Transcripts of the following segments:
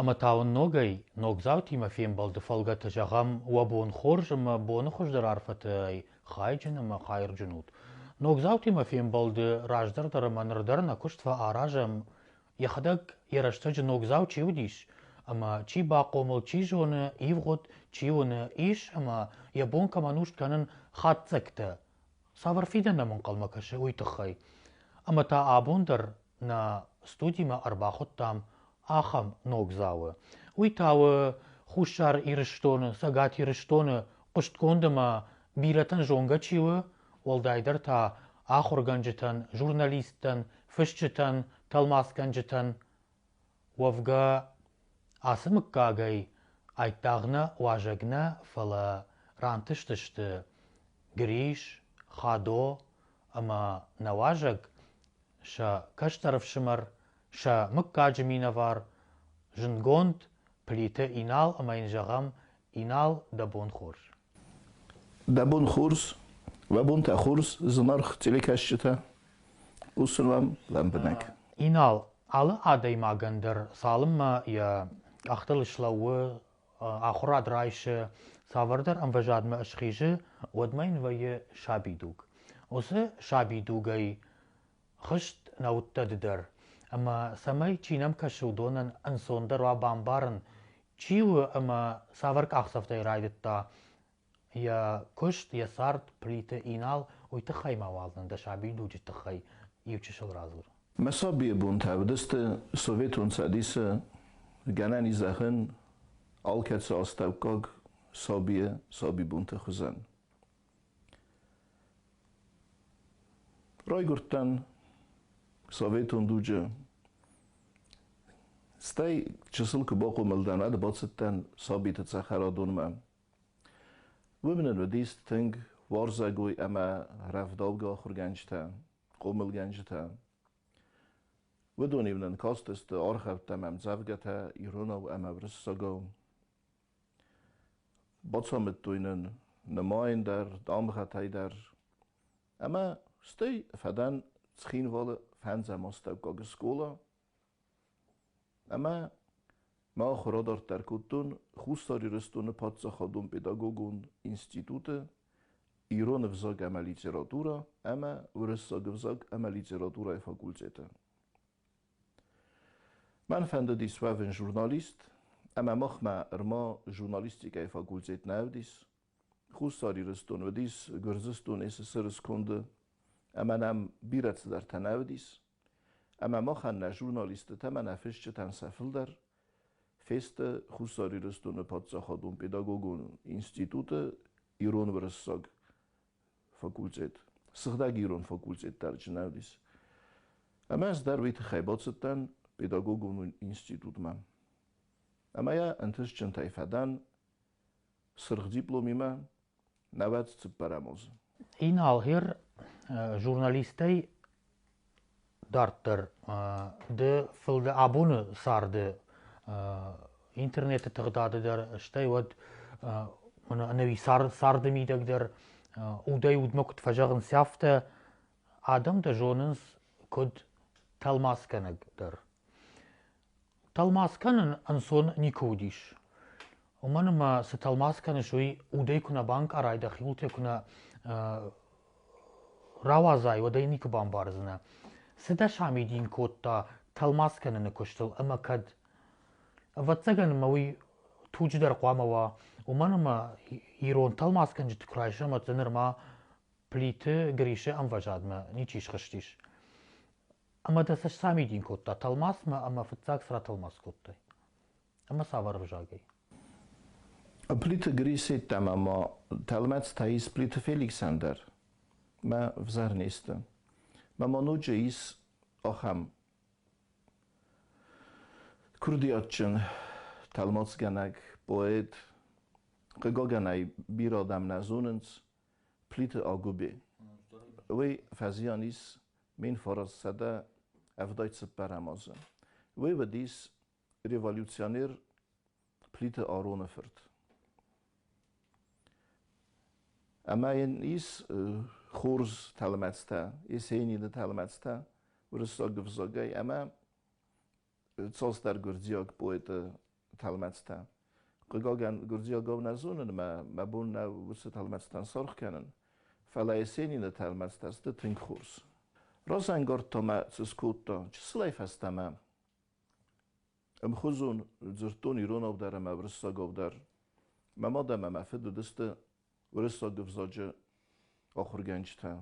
Ӕмӕ та уын ногӕй ногдзаутимӕ фембӕлды фӕлгӕты зӕгъӕм, уӕ бон хорз ӕмӕ боны хуыздӕр арфӕтӕй хайджын ӕмӕ хайырджын ут. Ногдзаутимӕ фембӕлды раздӕр дӕр ӕмӕ ныр дӕр нӕ куыст фӕаразӕм, йӕхӕдӕг йӕ рӕстӕджы ногдзау чи уыдис ӕмӕ чи бахъомыл, чи зоны ивгъуыд, чи уыны, ис ӕмӕ йӕ бон кӕмӕн у скӕнын хатдзӕгтӕ, цавӕр фидӕн нӕм ӕнхъӕлмӕ кӕсы, уый тыххӕй. Ӕмӕ та абон дӕр нӕ студимӕ ӕрбахуыдтам ахӕм ногдзауы. Уый та у Хуссар Ирыстоны, Цӕгат Ирыстоны хъуыстгонд ӕмӕ бирӕтӕн зонгӕ чи у, уӕлдайдӕр та ахуыргӕнджытӕн, журналисттӕн, фысджытӕн, тӕлмацгӕнджытӕн. Уӕвгӕ, ацы мыггагӕй айдагъ нӕ уазӕг нӕ, фӕлӕ рантыстысты Грис, Хадо ӕмӕ нӕ уазӕг сӕ кӕстӕр ӕфсымӕр, сӕ мыггаджы минӕвар, зындгонд Плиты Инал ӕмӕ йын зӕгъӕм, Инал, дӕ бон хорз. Дӕ бон хорз, уӕ бонтӕ хорз, зынаргъ телекӕсджытӕ. Хъусын уӕм лӕмбынӕг. Инал, алы адӕймагӕн дӕр цалынмӕ йӕ къӕхтыл слӕууы, ахуырад райсы, цавӕрдӕр ӕмвӕзадмӕ схизы, уӕдмӕ йын вӕййы сабидуг. Уыцы сабидугӕй хызт нӕ уыдтӕ ды дӕр. Ӕмӕ цӕмӕй чи нӕм кӕсы, уыдонӕн ӕнцондӕр уа бамбарын, чи у ӕмӕ цавӕр къахдзӕфтӕй райдыдта йӕ куыст, йӕ цард Плиты Инал, уый тыххӕй ма уал нын дӕ сабидуджы тыххӕй иу чысыл радзур. Мӕ сабийы бонтӕ уыдысты Советон Цӕдисы гӕнӕн и зӕгъын алкӕцы астӕуккаг сабийы сабибонты хуызӕн. Райгуырдтӕн советон дуджы. Стӕй чысыл куы бахъомыл дӕн, уӕд бацыдтӕн сабиты цӕхӕрадонмӕ. Уым нын уыдис тынг уарзӕгой ӕмӕ рӕвдаугӕ ахуыргӕнджытӕ, хъомылгӕнджытӕ. Уыдон-иу нын кастысты аргъӕуттӕ ӕмӕ ӕмдзӕвгӕтӕ иронау ӕмӕ уырыссагау. Бацамыдтой нын нымайын дӕр, дамгъӕтӕй дӕр. Ӕмӕ стӕй фӕдӕн Цхинвалы фӕндзӕм астӕуккаг скъола. Ӕмӕ мӕ ахуыр адарддӕр кодтон Хуссар Ирыстоны паддзахадон педагогон институты ирон ӕвзаг ӕмӕ литературӕ ӕмӕ уырыссаг ӕвзаг ӕмӕ литературӕйы факультеты. Мӕн фӕндыди суӕвын журналист, ӕмӕ махмӕ ӕрма журналистикӕйы факультет нӕ уыдис. Хуссар Ирыстон уыдис Гуырдзыстоны СССР-ы сконды, ӕмӕ нӕм бирӕ цыдӕртӕ нӕ уыдис. Ӕмӕ махӕн нӕ журналисттӕ ӕмӕ нӕ фысджытӕн сӕ фылдӕр фесты Хуссар Ирыстоны паддзахадон педагогон институты ирон-уырыссаг факультет, сыгъдӕг ирон факультет дӕр чи нӕ уыдис. Ӕмӕ ӕз дӕр уый тыххӕй бацыдтӕн педагогон институтмӕ. Ӕмӕ йӕ ӕнтыстджынтӕй фӕдӕн сырх дипломимӕ науӕд цыппӕрӕм азы. Инал, гъер журналистӕй дарддӕр ды фылдӕр абоны царды интернеты тыгъдады дӕр, стӕй уӕд ӕнӕуи царды мидӕг дӕр удӕй удмӕ куыд фӕзӕгъынц, афтӕ адӕм дӕ зонынц куыд тӕлмацгӕнӕг дӕр. Тӕлмац кӕнын ӕнцон никуы уыдис. Уымӕн ӕмӕ цы тӕлмац кӕныс, уый удӕй куы нӕ банкъарай, дӕхиуылтӕ куы нӕ рауадзай, уӕд ӕй никуы бамбардзынӕ. Цы дӕ самидин кодта тӕлмац кӕныны куыстыл ӕмӕ кӕд? Ӕвӕццӕгӕн ӕмӕ уый туджы дӕр хъуамӕ уа, уымӕн ӕмӕ ирон тӕлмацгӕнджыты куы райсӕм, уӕд дзы нырма Плиты Грисы ӕмвӕзадмӕ ничи схызтис. Ӕмӕ дӕ цӕст самидин кодта тӕлмацмӕ ӕмӕ фыццаг цы ратӕлмац кодтай? Ӕмӕ цавӕр ӕвзагӕй? Плиты Грисеттӕмӕ ма тӕлмӕцтӕ ис Плиты Феликсӕн дӕр. Мӕ взӕр не сты. Мӕ ма ноджы ис ахӕм курдиатджын тӕлмацгӕнӕг, поэт. Хъыгагӕн ӕй бирӕ адӕм нӕ зонынц, Плиты Агуыбе. Уый фӕзиан ис 1974 азы. Уый уыдис революционер Плиты Ароны фырт. Ӕмӕ йын ис хорз тӕлмӕцтӕ, Есенины тӕлмӕцтӕ уырыссаг ӕвзагӕй ӕмӕ цасдӕр гуырдзиаг поэты. тӕлмӕцтӕ. Хъыгагӕн, гуырдзиагау нӕ зонын ӕмӕ мӕ бон нӕу уыцы тӕлмӕцтӕн саргъ кӕнын, фӕлӕ Есенины тӕлмӕцтӕ сты тынг хорз. Разӕнгард та мӕ цы скодта, чысылӕй фӕстӕмӕ ӕмхуызон дзырдтон иронау дӕр ӕмӕ уырыссагау дӕр. Мӕ мад ӕмӕ мӕ фыд уыдысты уырыссаг ӕвзаджы ахуыргӕнджытӕ.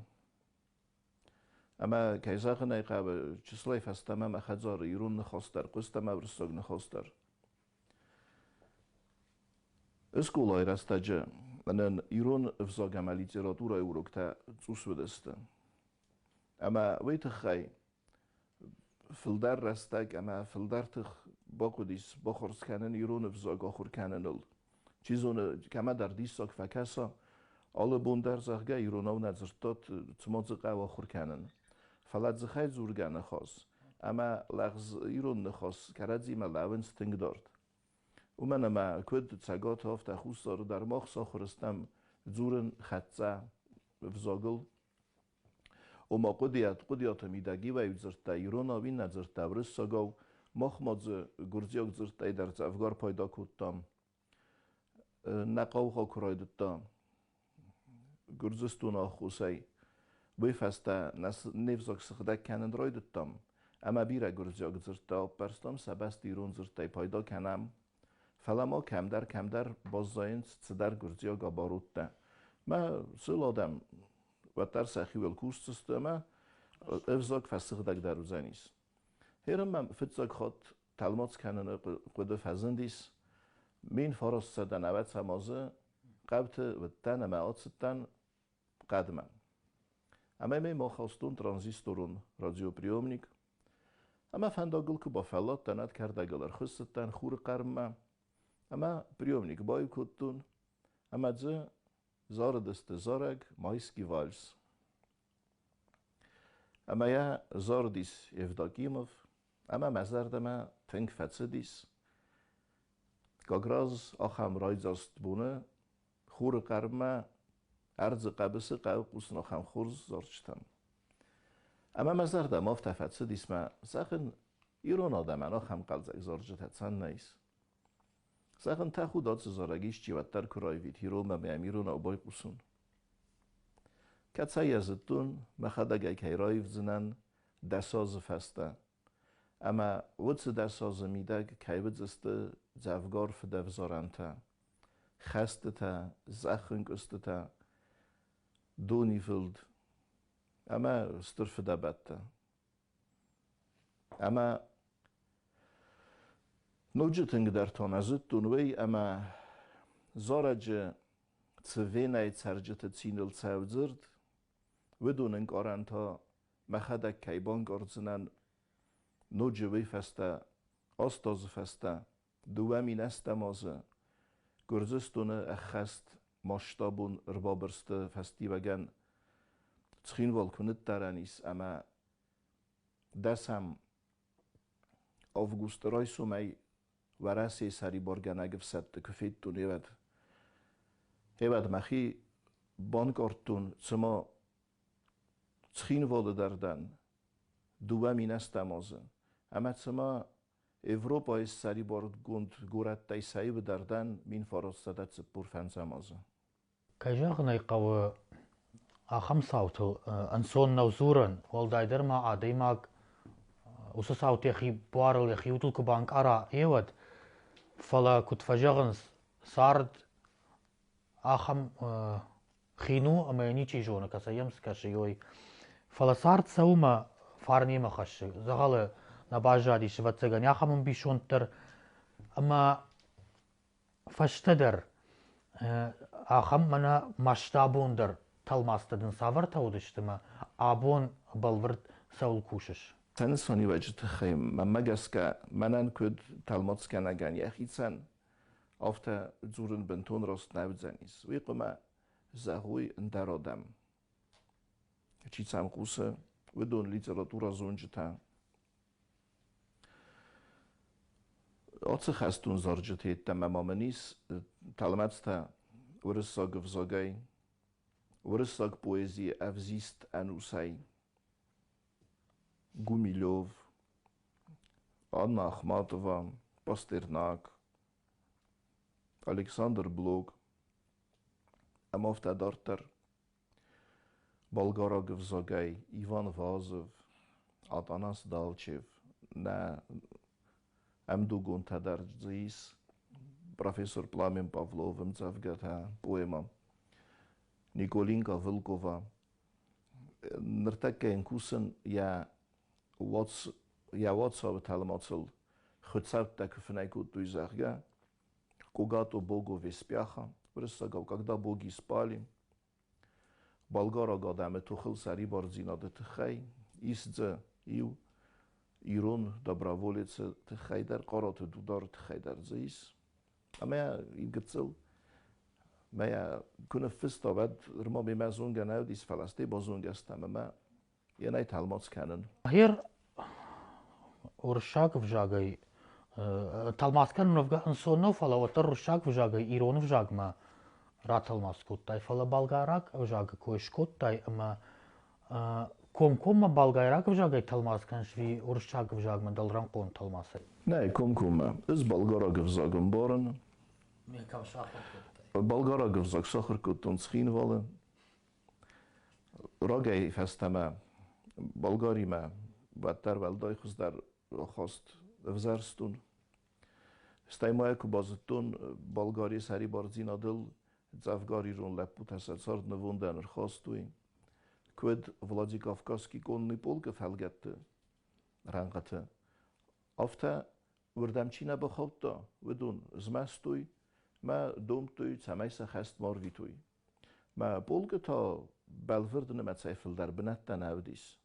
Ӕмӕ, кӕй зӕгъын ӕй хъӕуы, чысылӕй фӕстӕмӕ мӕ хӕдзары ирон ныхас дӕр хъуыст ӕмӕ уырыссаг ныхас дӕр. Скъолайы рӕстӕджы мӕнӕн ирон ӕвзаг ӕмӕ литературӕйы уроктӕ цъус уыдысты. Ӕмӕ уый тыххӕй фылдӕр рӕстӕг ӕмӕ фылдӕр тых бахъуыдис бахардз кӕнын ирон ӕвзаг ахуыр кӕныныл. Чи зоны, кӕмӕдӕр диссаг фӕкӕса, алы бон дӕр, зӕгъгӕ, иронау нӕ дзырдтат, цыма дзы хъӕуы ахуыр кӕнын. Фӕлӕ дзыхӕй дзургӕ ныхас ӕмӕ лӕгъз ирон ныхас кӕрӕдзимӕ лӕууынц тынг дард. Уымӕн ӕмӕ куыд Цӕгаты, афтӕ Хуссары дӕр мах сахуыр стӕм дзурын хӕццӕ ӕвзагыл. Ома хъуыдыйад хъуыдыйаты мидӕг иуӕй дзырдта иронау, иннӕ дзырдта уырыссагау. Мах ма дзы гуырдзиаг дзырдтӕй дӕр дзӕвгар пайда кодтам. Нӕ хъаугъа куы райдыдта Гуырдзыстоны аххосӕй, уый фӕстӕ не взаг сыгъдӕг кӕнын райдыдтам ӕмӕ бирӕ гуырдзиаг дзырдтӕ аппӕрстам, сӕ бӕсты ирон дзырдтӕй пайда кӕнӕм. Фӕлӕ ма кӕмдӕр-кӕмдӕр баззайынц цыдӕр гуырдзиаг обороттӕ. Мӕ сыл адӕм уӕддӕр сӕхиуыл кусдзысты ӕмӕ ӕвзаг фӕсыгъдӕгдӕр уыдзӕнис. Херын мӕм фыццаг хатт тӕлмац кӕныны хъуыды фӕзындис. 1990 азы хъӕуты уыдтӕн ӕмӕ ацыдтӕн хъӕдмӕ. Ӕмӕ мӕм ахастон транзисторон радиоприемник. Ӕмӕ фӕндагыл куы бафӕлладтӕн, ӕд кӕрдӕгыл ӕрхуыссыдтӕн хуры хъарммӕ. Ӕмӕ приемник баиу кодтон, ӕмӕ дзы зарыдысты зарӕг «Майский вальс». Ӕмӕ йӕ зарыдис Евдокимов, ӕмӕ мӕ зӕрдӕмӕ тынг фӕцыдис. Как раз ахӕм райдзаст боны хуры хъарммӕ ӕрдзы хъӕбысы хъӕуы хъусын ахӕм хорз зарджытӕм. Ӕмӕ мӕ зӕрдӕмӕ афтӕ фӕцыдис мӕ, зӕгъын, ирон адӕмӕн ахӕм хъӕлдзӕг зарджытӕ цӕннӕ ис. Зӕгъын, тӕхуд ацы зарӕг исчи уӕддӕр куы раивид иронмӕ ӕмӕ йӕм иронау байхъусын. Кӕцӕй йӕ зыдтон, мӕхӕдӕг ӕй кӕй раивдзынӕн 10 азы фӕстӕ. Ӕмӕ уыцы 10 азы мидӕг кӕй уыдзысты дзӕвгар фыдӕвзарӕнтӕ, хӕстытӕ, зӕххынкъуыстытӕ, донивылд ӕмӕ стыр фыдӕбӕттӕ. Ӕмӕ ноджы тынгдӕр та нӕ зыдтон уый, ӕмӕ зарӕджы цы Венӕйы цӕрджыты циныл цӕуы дзырд, уыдон ӕнкъарӕн та мӕхӕдӕг кӕй банкъардзынӕн ноджы уый фӕстӕ, 8 азы фӕстӕ, 2008 азы Гуырдзыстоны ӕххӕст масштабон ӕрбабырсты фӕстиуӕгӕн Цхинвал куы ныддарӕн ис ӕмӕ 10 августы райсомӕй Уӕрӕсейы сӕрибаргӕнӕг ӕфсӕдты куы федтон, уӕд. Уӕд мӕхи банкъардтон, цыма Цхинвалы дӕр дӕн 2008 азы, ӕмӕ цыма Европӕйы ссӕрибаргонд горӕттӕй сӕ иуы дӕр дӕн 1945 азы. Кӕй зӕгъын ӕй хъӕуы, ахӕм цаутыл ӕнцон нӕу дзурӕн, уӕлдайдӕр ма адӕймаг уыцы цаутӕ йӕхи буарыл, йӕхи удыл куы банкъара, гъеуӕд. Фӕлӕ, куыд фӕзӕгъынц, цард ахӕм хин у, ӕмӕ йӕ ничи зоны, кӕцӕй йӕм скӕсы, ой. Фӕлӕ цард цӕуы мӕ фарн йемӕ хӕссы. Дзӕгъӕлы нӕ баззадис, ӕвӕццӕгӕн, ахӕм ӕмбисонд дӕр. Ӕмӕ фӕстӕдӕр ахӕм мӕнӕ масштабондӕр тӕлмацтӕ дын цавӕртӕ уыдысты ӕмӕ абон бӕлвырд цӕуыл кусыс? Сӕ нысаниуӕджы тыххӕй мӕнмӕ гӕсгӕ, мӕнӕн куыд тӕлмацгӕнӕгӕн йӕхицӕн, афтӕ дзурын бынтон раст нӕ уыдзӕнис. Уый хъуамӕ зӕгъой ӕндӕр адӕм. Чи сӕм хъусы, уыдон литературӕзонджытӕ. Ацы хӕстон зарджыты йеддӕмӕ ма мын ис тӕлмӕцтӕ уырыссаг ӕвзагӕй, уырыссаг поэзийы ӕвзист ӕнусӕй. Гумилев, Анна Ахматова, Пастернак. Александр Блок ӕмӕ афтӕ дарддӕр. Болгараг ӕвзагӕй Иван Вазов, Атанас Далчев, нӕ ӕмдугонтӕ дӕр дзы ис, профессор Пламен Павлов ӕмдзӕвгӕтӕ, поэмӕ Николинка Вылкова. Ныртӕккӕ йын кусын йӕ йӕ уацауы тӕлмацыл хуыцӕуттӕ куы фынӕй кодтой, зӕгъгӕ, Когато богове спяха, уырыссагау Когда боги спали, болгараг адӕмы тохыл сӕрибардзинады тыххӕй ис дзы иу ирон доброволецы тыххӕй дӕр, Хъараты Дудары тыххӕй дӕр дзы ис. Ӕмӕ иу гыццыл мӕ куы ныффыста, уӕд нырма мемӕ зонгӕ нӕ уыдис, фӕлӕ стӕй базонгӕ стӕм ӕмӕ йӕ нӕй тӕлмац кӕнын. Гъер уырыссаг ӕвзагӕй тӕлмац кӕнын уӕвгӕ ӕнцон нӕу, фӕлӕ уӕддӕр уырыссаг ӕвзагӕй ирон ӕвзагмӕ ратӕлмац кодтай, фӕлӕ болгараг ӕвзагы кой скодтай ӕмӕ комкоммӕ болгайраг ӕвзагӕй тӕлмац кӕныс ӕви уырыссаг ӕвзагмӕ дӕлрӕнхъон тӕлмацӕй? Нӕ, комкоммӕ. Ӕз болгараг ӕвзаг ӕмбарын. Кӕм сахуыр кодтай? Болгараг ӕвзаг сахуыр кодтон Цхинвалы. Рагӕй фӕстӕмӕ Болгаримӕ уӕддӕр уӕлдай хуыздӕр ахаст ӕвзӕрстон. Стӕй ма йӕ куы базыдтон, Болгарийы сӕрибардзинадыл дзӕвгар ирон лӕппутӕ сӕ цард нывондӕн ӕрхастой, куыд Владикавказский конный полкы фӕлгӕтты рӕнхъыты, афтӕ уырдӕм чи нӕ бахаудта, уыдон змӕстой мӕ домдтой, цӕмӕй сӕ хӕст ма рвитой. Мӕ полкъы та бӕлвырд нымӕцӕй фылдӕр бынӕттӕ нӕ уыдис.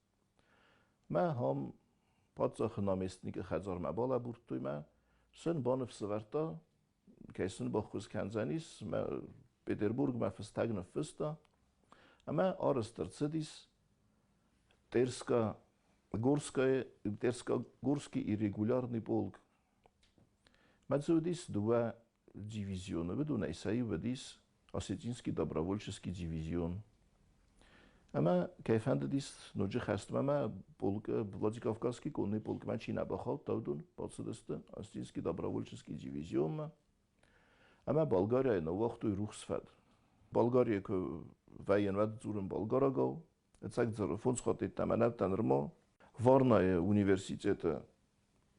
Мӕ хом паддзахы наместникы хӕдзармӕ балӕбурдтой мӕ сын баныфсӕвӕрдта, кӕй сын баххуыс кӕндзӕнис, мӕ Петербургмӕ фыстӕг ныффыста ӕмӕ арӕзт ӕрцыдис Терско Горская, Терско-Горский иррегулярный полк. Мӕ дзы уыдис дыууӕ дивизионы уыдонӕй сӕ иу уыдис Осетинский добровольческий дивизион. Ӕмӕ кӕй фӕндыдис ноджы хӕстмӕ мӕ полкъы Владикавказский конный полкмӕ чи нӕ бахаудта, уыдон бацыдысты Осетинский добровольческий дивизионмӕ. Ӕмӕ Болгарияйы ныууагътой рухс фӕд. Болгарийы куы вӕййын, уӕд дзурын болгарагау. Ӕцӕг дзы фондз хатты йеддӕмӕ нӕ уыдтӕн нырма. Варнайы университеты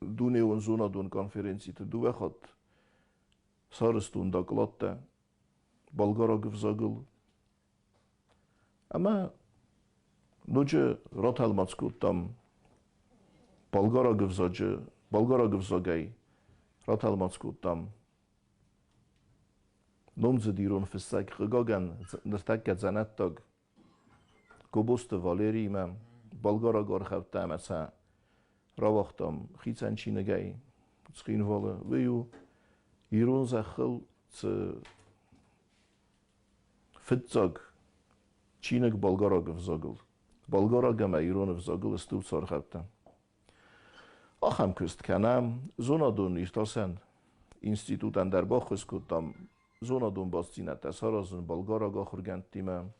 дунеон зонадон конференциты дыууӕ хатт сарӕзтон докладтӕ болгараг ӕвзагыл. Ӕмӕ ноджы ратӕлмац кодтам болгараг ӕвзаджы болгараг ӕвзагӕй ратӕлмац кодтам номдзыд ирон фыссӕг, хъыгагӕн, ныртӕккӕ дзӕнӕттаг Гобозты Валериимӕ болгараг аргъӕуттӕ ӕмӕ сӕ рауагътам хицӕн чиныгӕй Цхинвалы. Уый у ирон зӕххыл цы фыццаг чиныг болгараг ӕвзагыл. Болгараг ӕмӕ ирон ӕвзагыл сты уыцы аргъӕуттӕ. Ахӕм куыст кӕнӕм зонадон иртасӕн институтӕн дӕр баххуыс кодтам зонадон бастдзинӕдтӕ саразын болгараг ахуыргӕндтимӕ.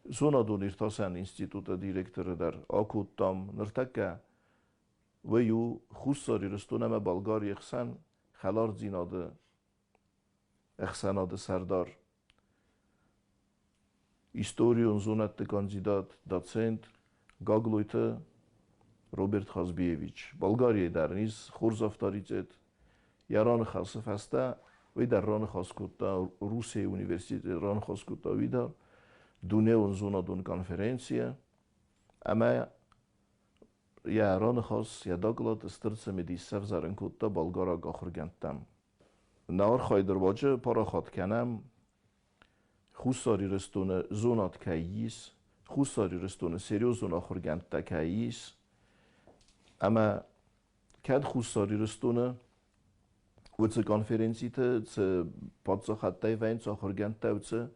Зонадон иртасӕн институты директоры дӕр акодтам. Ныртӕккӕ уый у Хуссар Ирыстон ӕмӕ Болгарийы хсӕн хӕлардзинады ӕхсӕнады сӕрдар, историон зонӕдты кандидат, доцент Гаглойты Роберт Хазбиевич. Болгарийы дӕр ис хорз авторитет. Йӕ раныхасы фӕстӕ уый дӕр раныхас кодта Русийы университеты раныхас кодта уый дӕр дунеон зонадон конференцийы ӕмӕ йӕ раныхас, йӕ доклад стыр цымыдис сӕвзӕрын кодта болгараг ахуыргӕндтӕм. Нӕ архайды руаджы парахат кӕнӕм Хуссар Ирыстоны зонад кӕй ис, Хуссар Ирыстоны серьезон ахуыргӕндтӕ кӕй ис, ӕмӕ кӕд Хуссар Ирыстоны уыцы конференциты цы паддзахадтӕй вӕййынц ахуыргӕндтӕ, уыцы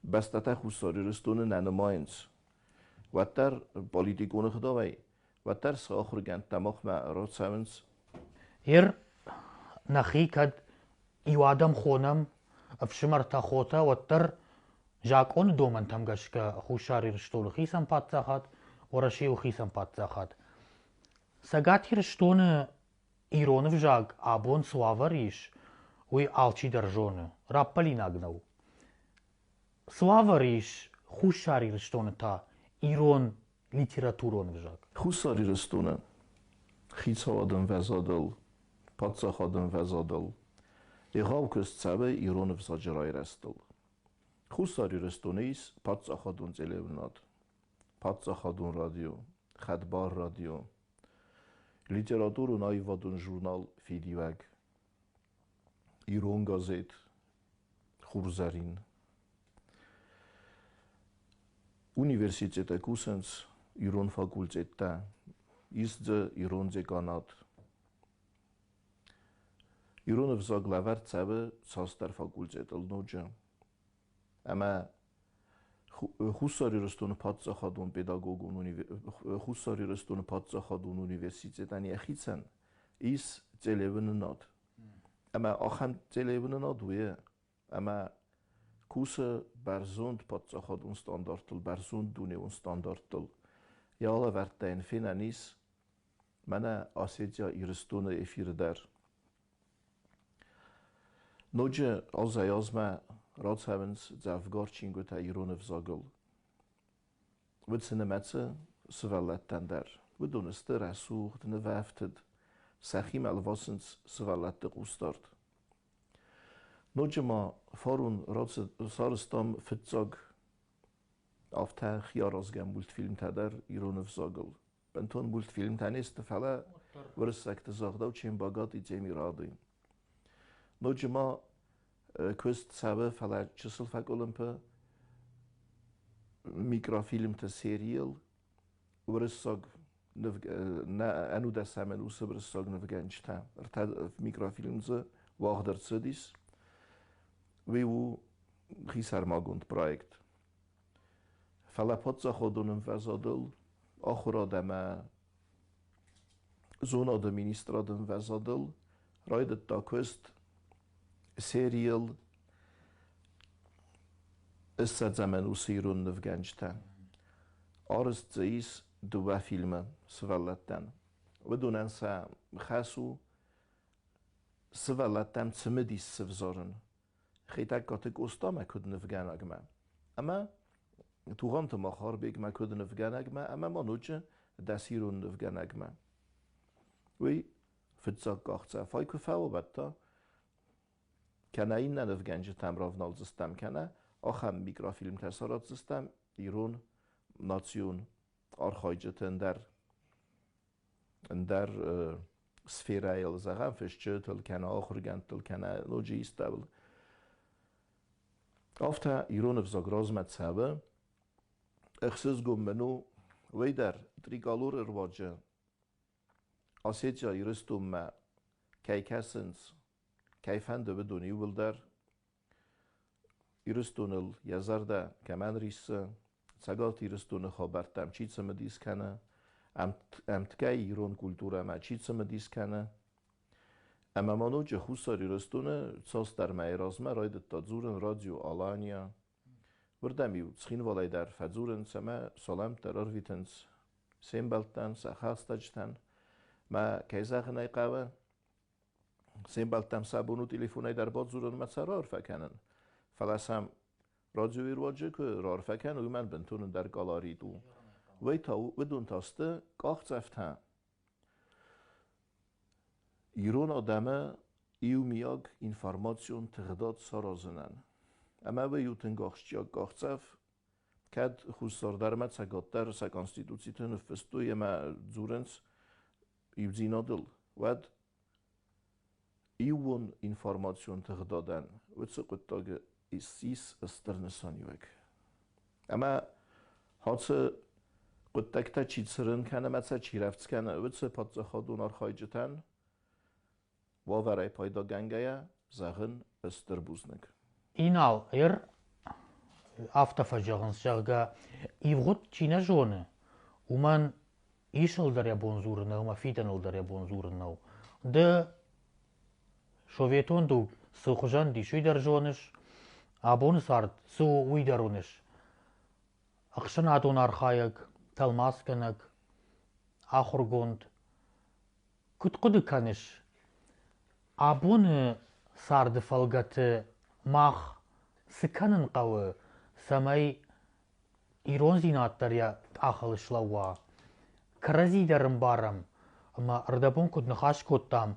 бӕстӕтӕ Хуссар Ирыстоны нӕ нымайынц, уӕддӕр политикон ӕгъдауӕй, уӕддӕр сӕ ахуыргӕндтӕ махмӕ рацӕуынц. Ир нӕхи кӕд иу адӕм хонӕм, ӕфсымӕртӕ, хотӕ, уӕддӕр закъоны домӕнтӕм гӕсгӕ Хуссар Ирыстоны хицӕн паддзахад, Уӕрӕсе у хицӕн паддзахад. Цӕгат Ирыстоны ирон ӕвзаг абон цы уавӕры ис, уый алчидӕр зоны, раппӕлинаг нӕу. Цы уавӕры ис Хуссар Ирыстоны та ирон литературон ӕвзаг? Хуссар Ирыстоны хицауады ӕмвӕзадыл, паддзахады ӕмвӕзадыл егъау куыст цӕуы ирон ӕвзаджы райрӕзтыл. Хуссар Ирыстоны ис паддзахадон телеуынынад, паддзахадон радио, хӕдбар радио, литературон-аивадон журнал «Фидиуӕг», ирон газет «Хурзӕрин». Университеты кусынц ирон факультеттӕ, ис дзы ирон деканат. Ирон ӕвзаг лӕвӕрд цӕуы цасдӕр факультетыл ноджы. Ӕмӕ Хуссар Ирыстоны паддзахадон педагогон Хуссар Ирыстоны паддзахадон университетӕн йӕхицӕн ис телеуынынад. Ӕмӕ ахӕм телеуынынад уый, ӕмӕ кусы бӕрзонд паддзахадон стандарттыл, бӕрзонд дунеон стандарттыл. Йӕ алӕвӕрдтӕ йын фенӕн ис мӕнӕ Осетия Ирыстоны эфиры дӕр. Ноджы азӕй-азмӕ рацӕуынц дзӕвгар чингуытӕ ирон ӕвзагыл. Уыд цы нымӕцы сывӕллӕттӕн дӕр. Уыдон сты рӕсугъд, нывӕфтыд, сӕхимӕ лвасынц сывӕллӕтты хъусдард. Ноджы ма фарон сарӕзтам фыццаг афтӕ хиаразгӕ мультфильмтӕ дӕр ирон ӕвзагыл. Бынтон мультфильмтӕ не сты, фӕлӕ уырыссӕгты загъдау Чем богаты, тем и рады. Ноджы ма куыст цӕуы, фӕлӕ чысыл фӕкъуылымпы микрофильмты серийыл уырыссаг ӕнудӕсӕм ӕнусы уырыссаг нывгӕнджытӕ. Ӕртӕ микрофильм дзы уагъд ӕрцыдис. Уый у хисӕрмагонд проект. Фӕлӕ паддзахадон ӕмвӕзадыл ахуырад ӕмӕ зонады министрады ӕмвӕзадыл райдыдта куыст серийыл ссӕдзӕм ӕнусы ирон нывгӕнджытӕ. Арӕзт дзы ис дыууӕ фильмы сывӕллӕттӕн. Уыдонӕн сӕ хӕс у сывӕллӕттӕм цымыдис сывзарын Хетӕгкаты Къостамӕ куыд нывгӕнӕгмӕ ӕмӕ Тугъанты Махарбегмӕ куыд нывгӕнӕгмӕ ӕмӕ ма ноджы дӕсирон нывгӕнӕгмӕ. Уый фыццаг къахдзӕфӕй куы фӕуа, та кӕнӕ иннӕ нывгӕнджытӕм равналдзыстӕм, кӕнӕ ахӕм микрофильмтӕ сараздзыстӕм ирон национ архайджыты ӕндӕр ӕндӕр сферӕйыл, зӕгъӕм, фысджытыл, кӕнӕ ахуыргӕндтыл, кӕнӕ ноджы истӕуыл. Афтӕ ирон ӕвзаг размӕ цӕуы. Ӕхсызгон мын у, уый дӕр Триколоры руаджы Осетия Ирыстонмӕ кӕй кӕсынц, кӕй фӕнды, уыдон иууылдӕр Ирыстоныл йӕ зӕрдӕ кӕмӕн риссы, Цӕгат Ирыстоны хабӕрттӕм чи цымыдис кӕны, ӕмткӕй ирон культурӕмӕ чи цымыдис кӕны. Ӕмӕ ма ноджы Хуссар Ирыстоны цасдӕр мӕйы размӕ райдыдта дзурын радио Алания. Уырдӕм-иу Цхинвалӕй дӕр фӕдзурынц ӕмӕ салӕмттӕ рарвитынц се мбӕлттӕн, сӕ хӕстӕджытӕн. Мӕ, кӕй зӕгъын ӕй хъӕуы, се мбӕлттӕм сӕ бон у телефонӕй дӕр бадзурын ӕмӕ сӕ раарфӕ кӕнын. Фӕлӕ сӕм радиойы руаджы куы раарфӕ кӕны, уымӕн бынтон ӕндӕр колорит у. Уый та уыдон та сты къахдзӕфтӕ. Ирон адӕмы иумиаг информацион тыгъдад саразынӕн. Ӕмӕ уый у тынг ахсджиаг къахдзӕф, кӕд Хуссар дӕр ӕмӕ Цӕгат дӕр сӕ конституциты ныффыстой ӕмӕ дзурынц иудзинадыл, уӕд иууон информацион тыгъдадӕн уыцы хъуыддаджы ис стыр нысаниуӕг. Ӕмӕ ацы хъуыддӕгтӕ чи цырын кӕны ӕмӕ сӕ чи рӕвдз кӕны, уыцы паддзахадон архайджытӕн уавӕрӕй пайдагӕнгӕйӕ зӕгъын стыр бузныг. Инал ӕр афтӕ фӕзӕгъынц, зӕгъгӕ, ивгъуыд чи нӕ зоны, уымӕн исыл дӕр йӕ бон дзурын нӕу ӕмӕ фидӕныл дӕр йӕ бон дзурын нӕу. Ды советон дуг цы хуызӕн дис, уый дӕр зоныс, абоны цард цы у, уый дӕр уыныс. Ӕхсӕнадон архайӕг, тӕлмацгӕнӕг, ахуыргонд. Куыд хъуыды кӕныс, абоны царды фӕлгӕты мах цы кӕнын хъӕуы, цӕмӕй ирондзинад дӕр йӕ къахыл слӕууа? Кӕрӕдзи дӕр ӕмбарӕм, ӕмӕ ӕрдӕбон куыд ныхас кодтам,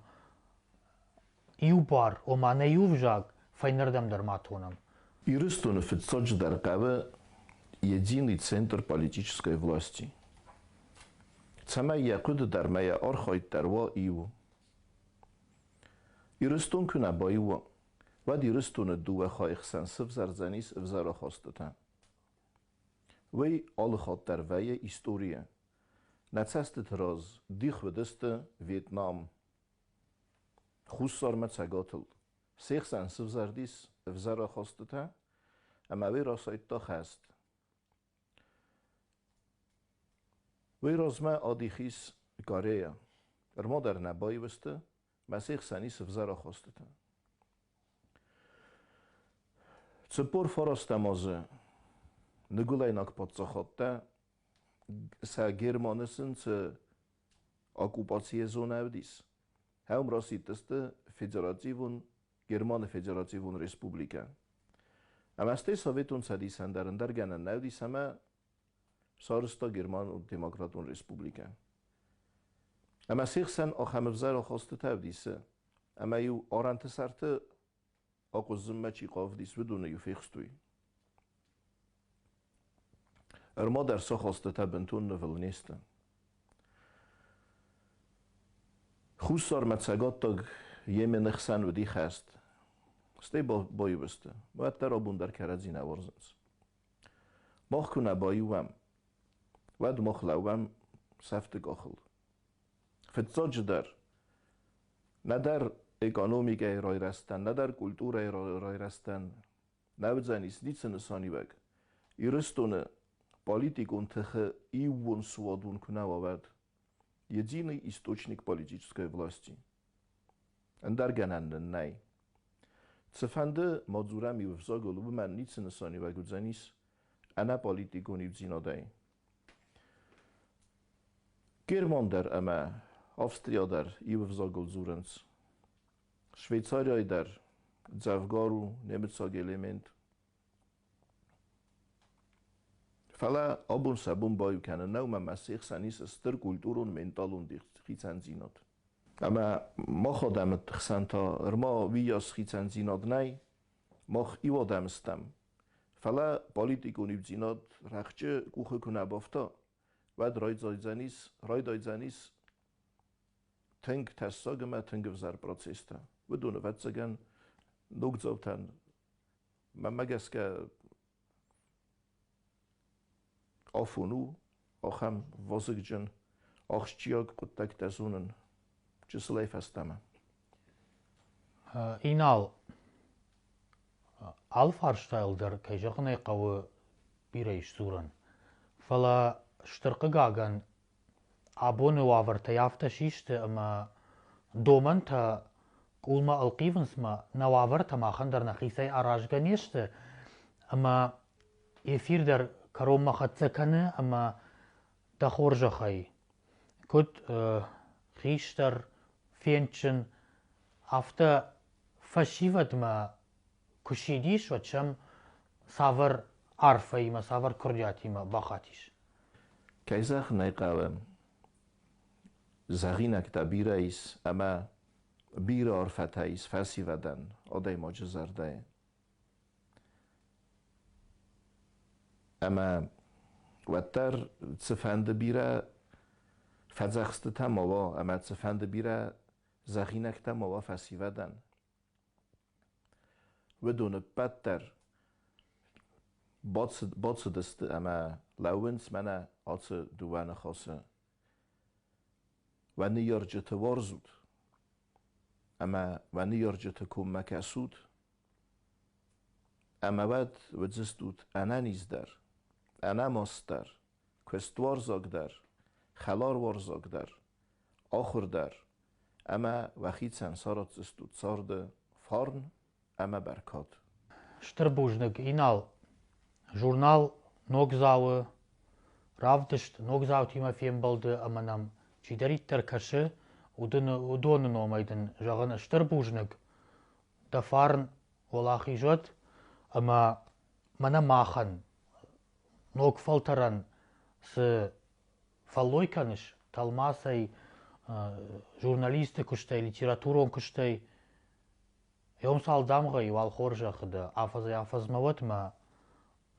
иу бар, ома нӕ иу взаг фӕйнӕрдӕм дӕр ма тонӕм. Ирыстоны фыццаджыдӕр хъӕуы единый центр политической власти. Цӕмӕй йӕ хъуыды дӕр ӕмӕ йӕ архайд дӕр уа иу. Ирыстон куы нӕ баиу уа, уӕд Ирыстоны дыууӕ хайы хсӕн сывзӕрдзӕнис ӕвзӕр ахастытӕ. Уый алы хатт дӕр вӕййы историйы. Нӕ цӕстыты раз дих уыдысты Вьетнам, Хуссармӕ Цӕгатыл. Се хсӕн сывзӕрдис ӕвзӕр ахастытӕ, ӕмӕ уый расайдта хӕст. Уый размӕ адих ис Корея. Ӕрмадӕр нӕ баивысты, мӕ се хсӕн ис ӕвзӕр ахастытӕ. 49 азы ныгуылӕйнаг паддзахадтӕ сӕ Германы сын цы оккупацийы зонӕ уыдис, Ӕм расидтысты Федеративон Германы Федеративон Республикӕ. Ӕмӕ стӕй Советон Цӕдисӕн дӕр ӕндӕр гӕнӕн нӕ уыдис ӕмӕ сарӕзта Германы Демократон Республикӕ. Ӕмӕ се хсӕн ахӕм ӕвзӕр ахастытӕ ӕвдисы, ӕмӕ-иу арӕнты сӕрты ахъуыззынмӕ чи хъавыдис, уыдоны-иу фехстой. Ӕрмадӕр сӕ хастытӕ бынтон нывыл не сты. Хуссармӕ цӕгаттаг Йемены хсӕн уыди хӕст. Стӕй баиу сты. Уӕддӕр абон дӕр кӕрӕдзи нӕ уарзынц. Мах куы нӕ баиу уӕм, уӕд мах лӕууӕм сӕфты къахыл. Фыццаджыдӕр, нӕдӕр экономикӕйы райрӕзтӕн, нӕдӕр культурӕйы райрӕзтӕн нӕ уыдзӕнис ницы нысаниуӕг. Ирыстоны политикон тыхы иууон суадон куы нӕ уа, уӕд. Единый источник политической власти. Ӕндӕр гӕнӕн нын нӕй. Цыфӕнды ма дзурӕм иу ӕвзагыл, уымӕн ницы нысаниуӕг уыдзӕнис ӕнӕ политикон иудзинадӕй. Герман дӕр ӕмӕ Австрия дӕр иу ӕвзагыл дзурынц. Швейцарияйы дӕр дзӕвгар у немыцаг элемент. Фӕлӕ абон сӕ бон баиу кӕнын нӕу ӕмӕ се хсӕн ис стыр культурон, менталон хицӕндзинад. Ӕмӕ мах адӕмы хсӕн та ӕрма уыйас хицӕндзинад нӕй, мах иу адӕм стӕм. Фӕлӕ политикон иудзинад рӕхджы къухы куы нӕ бафта, уӕд райдайдзӕнис, райдайдзӕнис тынг тӕссаг ӕмӕ тынг ӕвзӕр процесстӕ. Уыдон, ӕвӕццӕгӕн, ногдзаутӕн, мӕнмӕ гӕсгӕ, афон у ахӕм вазыгджын, ахсджиаг хъуыддӕгтӕ зонын чысылӕй фӕстӕмӕ. Инал, алы фарстайыл дӕр, кӕй зӕгъын ӕй хъӕуы, бирӕ ис дзурӕн. Фӕлӕ, стыр хъыгагӕн, абоны уавӕртӕй афтӕ систы, ӕмӕ домӕнтӕ къулмӕ ӕлхъивынц мӕ нӕ уавӕртӕ махӕн дӕр нӕхицӕй аразгӕ не сты, ӕмӕ эфир дӕр кӕронмӕ хӕццӕ кӕны ӕмӕ дӕ хорзӕхӕй, куыд хистӕр, фендджын, афтӕ фӕсивӕдмӕ куы сидис, уӕд сӕм цавӕр арфӕимӕ, цавӕр куырдиатимӕ бахатис? Кӕй зӕгъын ӕй хъӕуы, зӕгъинӕгтӕ бирӕ ис ӕмӕ бирӕ арфӕтӕ ис фӕсивӕдӕн адӕймаджы зӕрдӕйы. Ӕмӕ уӕддӕр цыфӕнды бирӕ фӕдзӕхстытӕ ма уа ӕмӕ цыфӕнды бирӕ зӕгъинӕгтӕ ма уа фӕсивӕдӕн, уыдон ӕппӕт дӕр бацыдысты ӕмӕ лӕууынц мӕнӕ ацы дыууӕ ныхасы. Уӕ ныййарджыты уарзут ӕмӕ уӕ ныййарджыты коммӕ кӕсут, ӕмӕ уӕд уыдзыстут ӕнӕниздӕр, ӕнӕмастдӕр, куыстуарзагдӕр, хӕларуарзагдӕр, ахуырдӕр ӕмӕ уӕхицӕн саратдзыстут царды фарн ӕмӕ бӕркад. Стыр бузныг, Инал. Журнал Ногдзау-ы равдыст ногдзаутимӕ фембӕлды ӕмӕ нӕм чидӕриддӕр кӕсы, уыдоны номӕй дын зӕгъын стыр бузныг. Дӕ фарн уӕлахиз уӕд ӕмӕ мӕнӕ махӕн, ног фӕлтӕрӕн цы фӕллой кӕныс тӕлмацӕй, журналисты куыстӕй, литературон куыстӕй, Еум цал дамгъӕй, уал хорзӕхы дӕ афӕдзӕй-афӕдзмӕ уӕд мӕ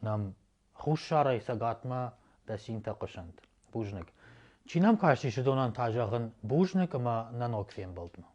нӕм Хуссарӕй Цӕгатмӕ дӕ цинтӕ хъуысӕнт. Бузныг. Чи нӕм кастис, уыдонӕн та зӕгъын бузныг ӕмӕ нӕ ног фембӕлдмӕ.